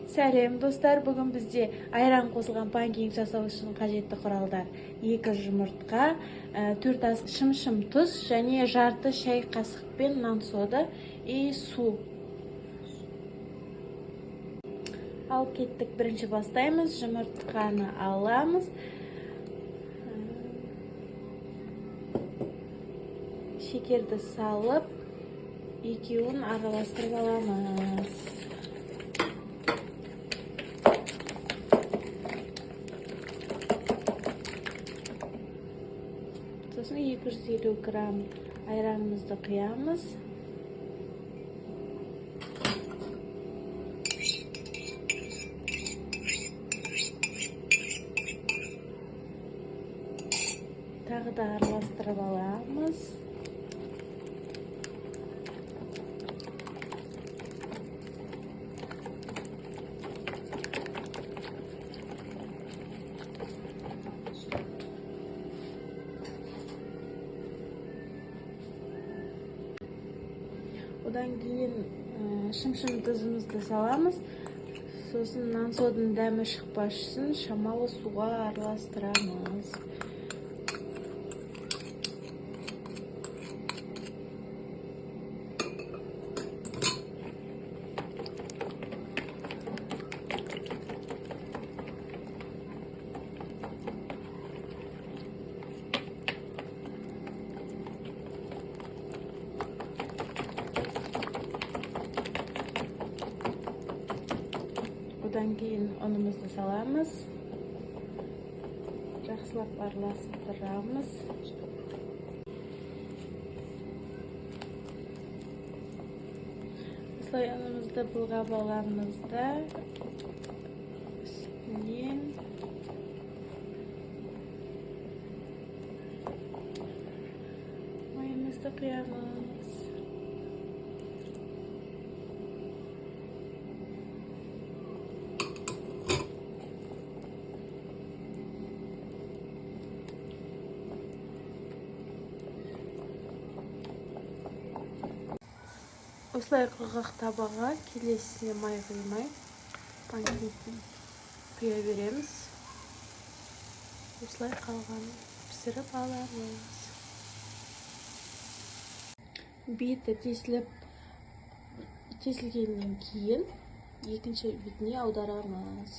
Сәлем, достар! Бүгін бізде айран қосылған панкейк жасау үшін қажетті құралдар: 2 жұмыртқа, 4 ас шымшым тұз және жарты шай қасықпен нан сода и су. Ал кеттік, бірінші бастаймыз. Жұмыртқаны аламыз. Шекерді салып, екеуін араластырып аламыз. Сосын 250 грамм айранымызды құямыз. Тағы да араластырып аламыз. Одан кейін шымшым тұзымызды саламыз. Сосын нан соданың дәмі шықпас үшін шамалы суға араластырамыз. Одан кейін ұнымызды саламыз. Жақсылап араластырамыз. Осылай ұнымызды былғап аламыз да үстінен майымызды құямыз. Осылай құрғақ табаға келесіне май құймай панкейктің құя береміз. Осылай қалғанын пісіріп аламыз. Беті тесілгеннен кейін екінші бетіне аударамыз.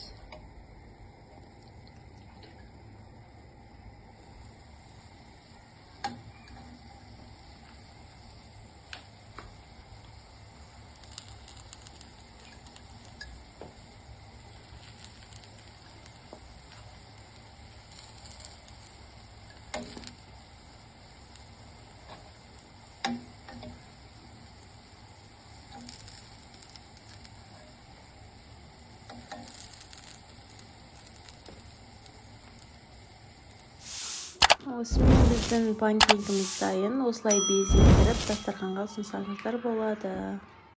Осымен біздің панкейкіміз дайын. Осылай безендіріп дастарханға ұсынсаңыздар болады.